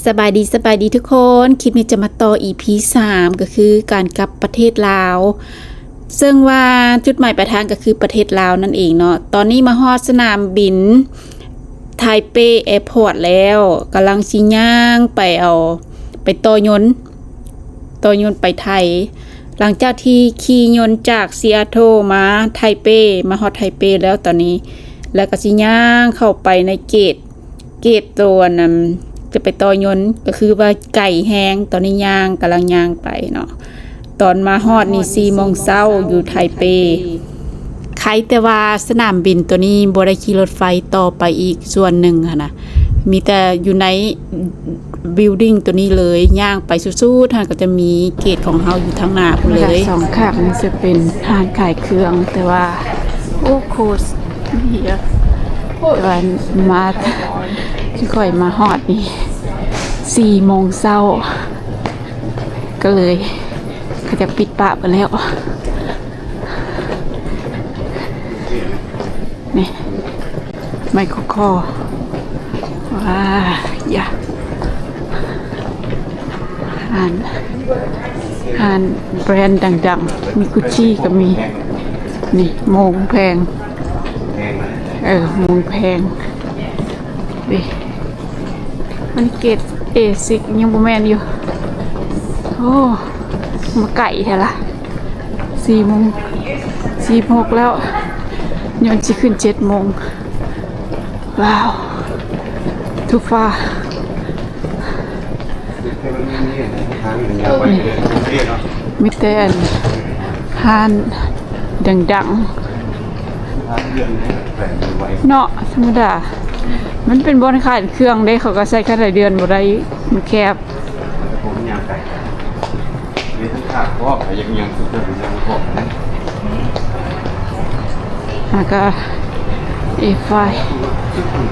ສະບາຍດີ ສະບາຍດີທຸກຄົນ. ຄລິບນີ້ຈະມາຕໍ່ ອີພີສາມ ກໍຄືການກັບປະເທດລາວ ເຊິ່ງວ່າຈຸດໝາຍປາຍທາງກໍຄືປະເທດລາວນັ້ນເອງເນາະ. ຕອນນີ້ມາຮອດສະໜາມບິນໄທເປແອພອດແລ້ວ, ກຳລັງຊິຍ່າງໄປເອົາ ໄປຕໍ່ຍົນ ຕໍ່ຍົນໄປໄທ. ຫຼັງຈາກທີ່ຂີ່ຍົນຈາກຊີແອດເທິລມາໄທເປ, ມາຮອດໄທເປແລ້ວຕອນນີ້, ແລ້ວກໍຊິຍ່າງເຂົ້າໄປໃນເກດ ເກດໂຕອັນນັ້ນ ຈະໄປຕໍ່ຍົນ ກໍຄືວ່າໄກແຮງ. ຕອນນີ້ຍ່າງ ກຳລັງຍ່າງໄປເນາະ. ຕອນມາຮອດນີ້ສີ່ໂມງເຊົ້າຢູ່ໄທເປ. ໄຄແຕ່ວ່າສະໜາມບິນໂຕນີ້ບໍ່ໄດ້ຂີ່ລົດໄຟຕໍ່ໄປອີກສ່ວນໜຶ່ງຫັ້ນນະ, ມີແຕ່ຢູ່ໃນບິວດິງໂຕນີ້ເລີຍ. ຍ່າງໄປສຸດໆຫັ້ນກໍຈະມີເກດຂອງເຮົາຢູ່ທາງໜ້າພຸ້ນເລີຍ. ສອງຂ້າງນີ້ຈະເປັນຮ້ານຂາຍເຄື່ອງ, ແຕ່ວ່າ ໂອ້ ໂຄສ ເດຍ ແຕ່ວ່າມາ ຊິຄ່ອຍມາຮອດນີ້ສີ່ໂມງເຊົ້າ ກໍເລີຍ ເຂົາຈະປິດປະໄປແລ້ວ. ນີ້ ໄມໂຄຣຄໍ ວ້າ ຢາ ຮ້ານ ຮ້ານແບຣນດັງໆ ມີກຸດຊີກໍມີ. ນີ້ໂມງແພງ ເອີ ໂມງແພງເດ້. ມັນເກດເອຊິກ ຍັງບໍ່ແມ່ນຢູ່. ໂອ້ ມາໄກແທ້ລະ. ສີ່ໂມງສີ່ສິບຫົກແລ້ວ, ຍ້ອນຊິຂຶ້ນເຈັດໂມງ. ວ້າວ too far. ນີ້ ມີແຕ່ຮ້ານດັງໆ ເນາະ ທຳມະດາ ມັນເປັນບ່ອນຂາຍເຄື່ອງເດ້, ເຂົາກໍໃສ່ຂະດາດເດືອນບໍ່ໄດ້ ມັນແຄບ. ແລ້ວກໍເອໄຟ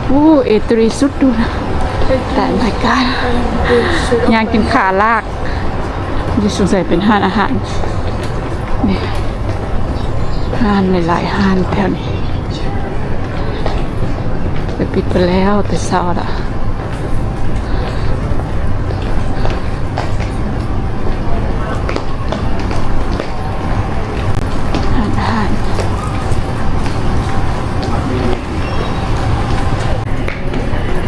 ໂອ້ ເອທຣີ ສຸດດູນະ. ແຕ່ລາຍການ ຍ່າງຈົນຂາລາກ. ຢູ່ ສົງໄສເປັນຮ້ານອາຫານ. ນີ້ ຮ້ານຫຼາຍໆຮ້ານແຖວນີ້ ໄປປິດໄປແລ້ວແຕ່ເຊົ້າລະ. ຮ້ານອາຫານ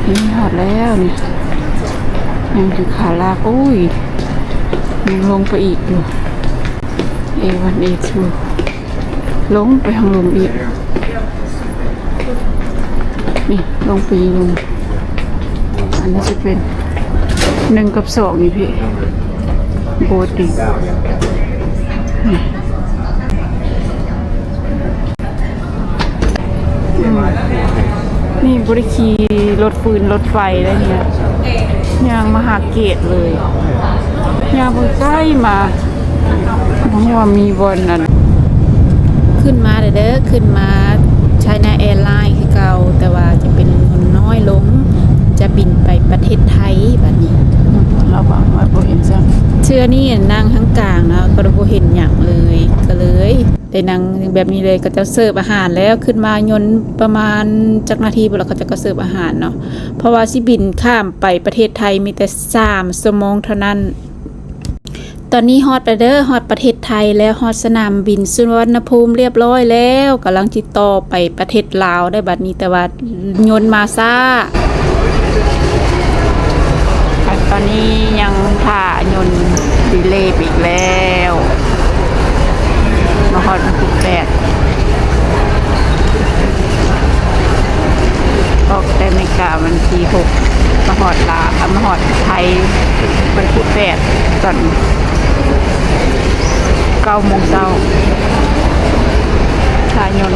ນີ້ຮອດແລ້ວນີ້ ຍັງຢູ່ຂາລາກ. ໂອ້ຍ ຍັງລົງໄປອີກຢູ່ ເອວັນ ເອທູ ລົງໄປທາງລຸ່ມອີກ. ນີ້ລົງໄປອີກໜຶ່ງ. ອັນນີ້ຈະເປັນໜຶ່ງກັບສອງນີ້ພີ່ ໂບດນີ້. ນີ້ ອືມ ນີ້ບໍ່ໄດ້ຂີ່ລົດຟືນລົດໄຟເດ້ນີ້ ຍ່າງມາຫາເກດເລີຍ. ຍ່າງເບິ່ງໃກ້ມາ ບໍ່ຮູ້ວ່າມີບ່ອນນັ້ນ. ຂຶ້ນມາແລ້ວເດີ ຂຶ້ນມາ China Airline ຄືເກົ່າ, ແຕ່ວ່າຈະເປັນຄົນນ້ອຍລົງ ຈະບິນໄປປະເທດໄທບັດນີ້. ລະວັງວ່າບໍ່ເຫັນຊ້ຳ. ເທື່ອນີ້ນັ່ງທາງກາງເນາະ ກໍບໍ່ເຫັນຫຍັງເລີຍ ກໍເລີຍໄດ້ນັ່ງແບບນີ້ເລີຍ. ເຂົາເຈົ້າເສີບອາຫານແລ້ວ ຂຶ້ນມາຍົນປະມານຈັກນາທີພຸ້ນລະ ເຂົາເຈົ້າກໍເສີບອາຫານເນາະ, ເພາະວ່າຊິບິນຂ້າມໄປປະເທດໄທມີແຕ່ສາມຊົ່ວໂມງເທົ່ານັ້ນ. ຕອນນີ້ຮອດແລ້ວເດີ ຮອດປະເທດໄທແລ້ວ, ຮອດສະໜາມບິນສຸວັນນະພູມລຽບຮ້ອຍແລ້ວ, ກຳລັງຊິຕໍ່ໄປປະເທດລາວໄດ້ບັດນີ້, ແຕ່ວ່າຍົນມາຊ້າ. ຕອນນີ້ຍັງຖ້າຍົນດີເລໄປອີກແລ້ວ. ມາຮອດວັນທີແປດ ອອກແຕ່ອາເມລິກາວັນທີຫົກ ມາຮອດລາວ ມາຮອດໄທວັນທີແປດ ຕອນເກົ້າໂມງເຊົ້າ. ຖ້າຍົນ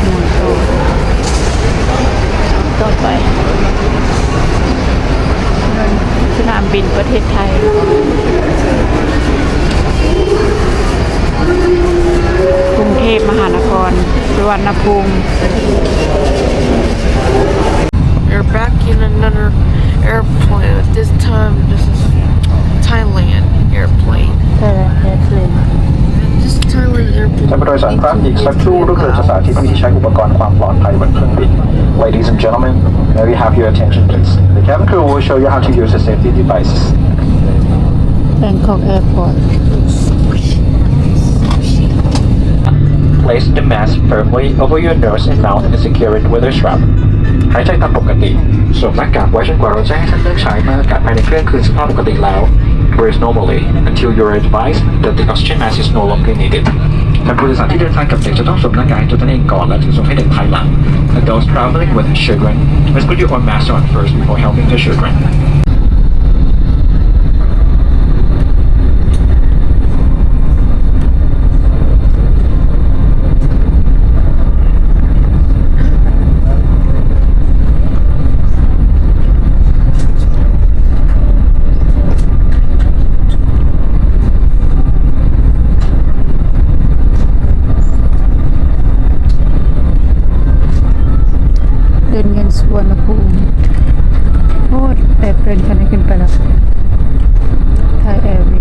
ຍັງຕໍ່ ຕໍ່ໄປ ສະໜາມບິນປະເທດໄທ ກຸງເທບມະຫານະຄອນ ສຸວັນນະພູມ. We're back in another airplane. This time, this is Thailand airplane. Thailand airplane. This Thailand airplane. ท่านผู้โดยสารครับ อีกสักครู่ รถเมล์จะสาธิตวิธีใช้อุปกรณ์ความปลอดภัยบนเครื่องบิน. Ladies and gentlemen, May we have your attention, please? The cabin crew will show you how to use the safety devices. Bangkok Airport. Place the mask firmly over your nose and mouth and secure it with a strap. ຫາຍໃຈຕາມປົກກະຕິ. ສວມໜ້າກາກໄວ້ຈົນກວ່າເຮົາຈະໃຫ້ທ່ານເລືອກໃຊ້. ເມື່ອອາກາດພາຍໃນເຄື່ອງຄືນສະພາບປົກກະຕິແລ້ວ, breathe normally until you are advised that the oxygen mask is no longer needed. ທ່ານຜູ້ໂດຍສານທີ່ເດີນທາງກັບເດັກຈະຕ້ອງສວມໜ້າກາກໃຫ້ຕົວທ່ານເອງກ່ອນ ແລະ ຈຶ່ງສວມໃຫ້ເດັກພາຍຫຼັງ. Adults traveling with children must put your own mask on first before helping the children. ເດີນເງິນສຸວັນນະພູມ. ໂອ້ ແອເພຣນຄັນນີ້ຂຶ້ນໄປແລ້ວ ໄທແອເວ.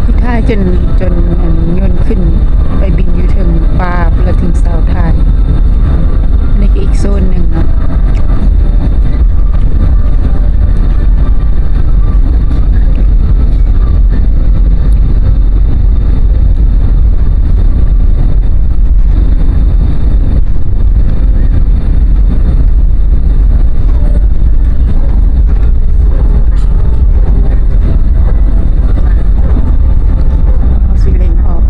ທີ່ທ້າຍຈົນ ຈົນ ອັນ ຍົນຂຶ້ນໄປບິນຢູ່ເທິງຟ້າ ແລ້ວເຖິງເສົາຖ່ານ. ອັນນີ້ກໍອີກໂຊນໜຶ່ງເນາະ. ເຮົາຊິເລັ່ງອອກ.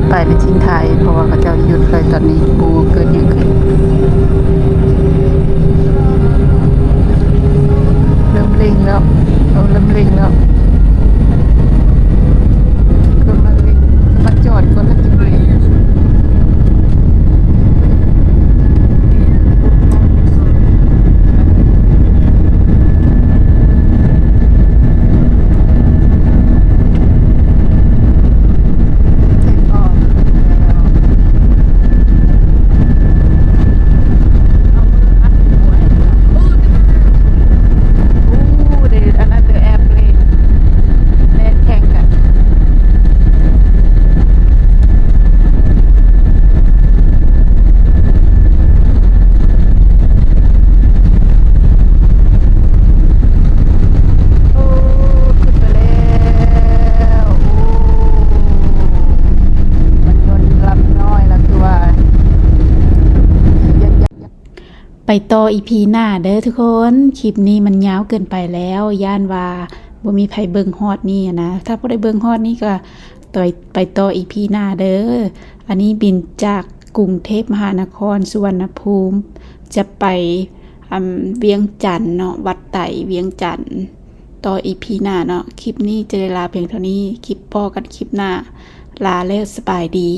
ໄປໃນຊີ້ນໄທ ເພາະວ່າເຂົາເຈົ້າຢຸດເລີຍຕອນນີ້. ບໍ່ຮູ້ເກີດຫຍັງຂຶ້ນ. ເລີ່ມເລັ່ງແລ້ວ. ເອີ ເລີ່ມເລັ່ງແລ້ວ. ເລີ່ມມາເລັ່ງ ມາຈອດກ່ອນແລ້ວຈຶ່ງເລັ່ງ. ໂອ້ ຂຶ້ນໄປແລ້ວ. ໂອ້ ມັນຍົນລຳນ້ອຍລະຄືວ່າ ໄປຕໍ່ອີພີໜ້າເດີທຸກຄົນ. ຄລິບນີ້ມັນຍາວເກີນໄປແລ້ວ ຢ້ານວ່າບໍ່ມີໃຜເບິ່ງຮອດນີ້ນະ. ຖ້າຜູ້ໃດເບິ່ງຮອດນີ້ກໍ ໄປຕໍ່ອີພີໜ້າເດີ. ອັນນີ້ບິນຈາກກຸງເທບມະຫານະຄອນ ສຸວັນນະພູມ ຈະໄປ ອຳ ວຽງຈັນເນາະ, ວັດໄຕ ວຽງຈັນ. ຕໍ່ອີພີໜ້າເນາະ. ຄລິບນີ້ຈະໄດ້ລາພຽງເທົ່ານີ້. ຄລິບ ພໍ້ກັນຄລິບໜ້າ. ລາແລ້ວ ສະບາຍດີ.